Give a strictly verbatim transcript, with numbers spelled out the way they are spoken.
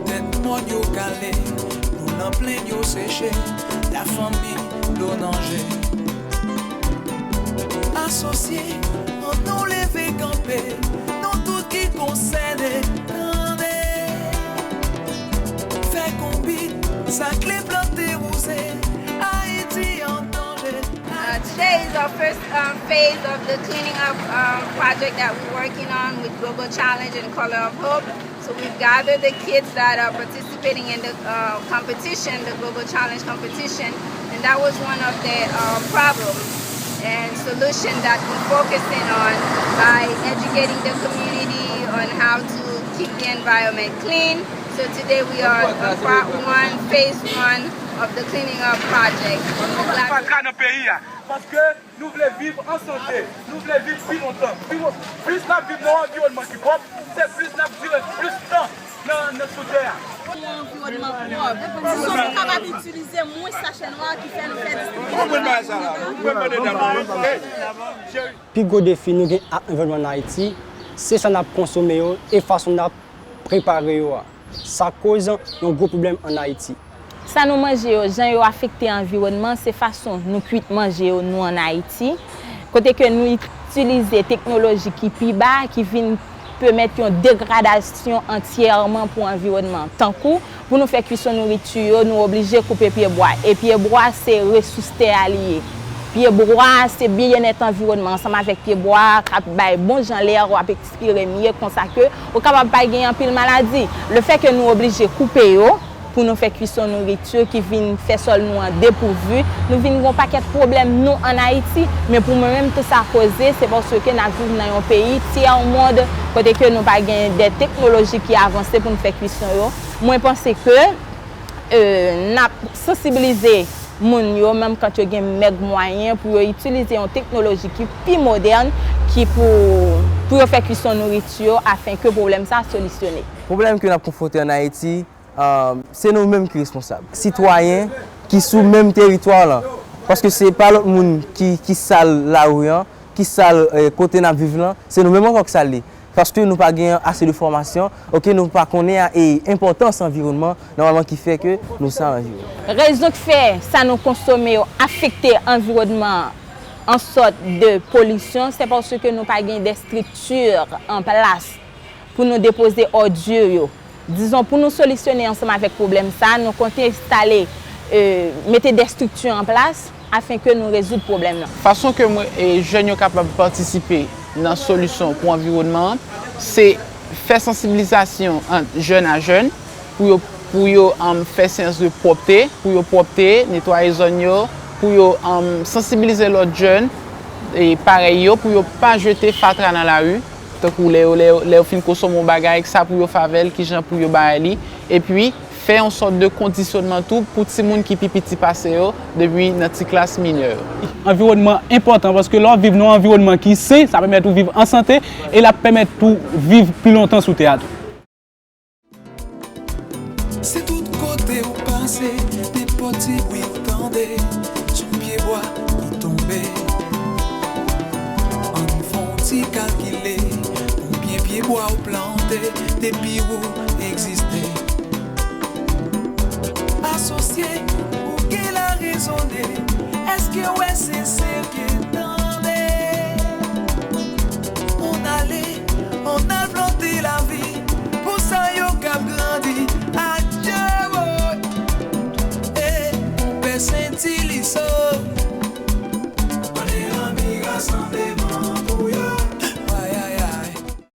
Tèt mòn yo kale, nou nan plenn yo seche, lafanmi dlo nan je. Asosye, ann nou leve kanpe, nou tout ki konsène, tande. Fè konbit, sakle plante wouze, Ayiti an danje. Uh, today is our first um, phase of the cleaning up um, project that we're working on with Global Challenge and Color of Hope. So we've gathered the kids that are participating in the uh, competition, the Global Challenge competition, and that was one of the uh, problems and solution that we're focusing on by educating the community on how to keep the environment clean. So today we are on part one, phase one of the cleaning up project. Fatra nan peyi a, paske nou vle viv an sante, nou vle viv pi lontan. Pi, plis n ap viv nan yon anviwònman ki pwòp, se plis n ap dire plis tan nan, nan sou tè a. Yon anviwònman pwòp. Dizon, nou kapab itilize mwens sachè nwa ki fè nou fè distribisyon. Ou konprann bagay sa la? Ou konprann bagay sa la? Pi gwo defi nou gen ak anviwònman an Ayiti, se sa n ap konsome yo e fason n ap prepare yo a. Sa koz yon gwo pwoblèm an Ayiti. Sa nou manje yo, jan yo afekte anviwònman, se fason nou kwit manje yo, nou an Ayiti, kote ke nou itilize teknoloji ki pi ba, ki vin pèmèt yon degradasyon antyèman pou anviwònman. Tankou, pou nou fè kwison nouriti yo, nou oblije koupe pye bwa. E pye bwa, se resous tè a li ye. Pye bwa, se byennèt anviwònman ansanm avèk pye bwa k ap bay bon jan lè w ap ekspire m ye, konsa ke ou kapab pa gen anpil maladi. Lefètke nou oblije koupe yo pou nou fè kwison nouriti ki vin fè sòl nou an depouvi, nou vin gen yon pakèt pwoblèm nou an Ayiti. Men pou mwen menm, tout sa koze, se paske n ap viv nan yon peyi tyè mond, kote ke nou pa gen de teknoloji ki avanse pou nou fè kwison yo. Mwen panse ke e, n ap sansibilize moun yo, menm kan yo gen mèg mwayen, pou yo itilize yon teknoloji ki pi modèn, ki pou, pou yo fè kwison nouriti yo, afen ke pwoblèm sa a solisyone. Pwoblèm ke n ap konfwonte an Ayiti, um, se nou menm ki responsab. Sitwayen ki sou menm teritwa lan. Paske se pa lòt moun ki, ki sal lari an, ki sal, eh, kote n ap viv lan, se nou menm ankò k sal li. Paske nou pa gen ase de fòmasyon, oke, nou pa konnen a, e, enpòtans anviwònman, nòmalman ki fè ke nou sal anviwònman. Rezon k fè sa nou konsome yo afekte anviwònman an, an sòt de polisyon, se paske nou pa gen de estrikti an plas pou nou depoze òdi yo. Dizon, pou nou solisyone ansanm avèk pwoblèm sa a, nou konte enstale, e, mete de estrikti an plas afen ke nou rezoud pwoblèm nan. Fason ke mwen, e, jèn yo kapab patisipe nan solisyon pou anviwònman an, se fè sansibilizasyon ant jèn a jèn pou yo, pou yo, um, fè seyans de pwòpte, pou yo pwòpte, netwaye zòn yo, pou yo, um, sansibilize lòt jèn, e, parèy yo, pou yo pa jete fatra nan lari. Tankou lè yo, lè yo, lè yo fin konsome yon bagay, sa pou yo fè avè l, kijan pou yo bay li, epi fè yon sòt de kondisyònman tou pou timoun ki pi piti pase yo, depi nan ti klas minè yo. Anviwònman enpòtan, paske lè w ap viv nan yon anviwònman ki sen, sa pèmèt ou viv an sante e l ap pèmèt ou viv pi lontan sou tè a tou. Se tout kote ou pase, nenpòt ti bri ou tande, sou pye bwa li tonbe. Ann fè yon ti kalkile, konbyen pye bwa ou plante depi ou egziste. Asosye,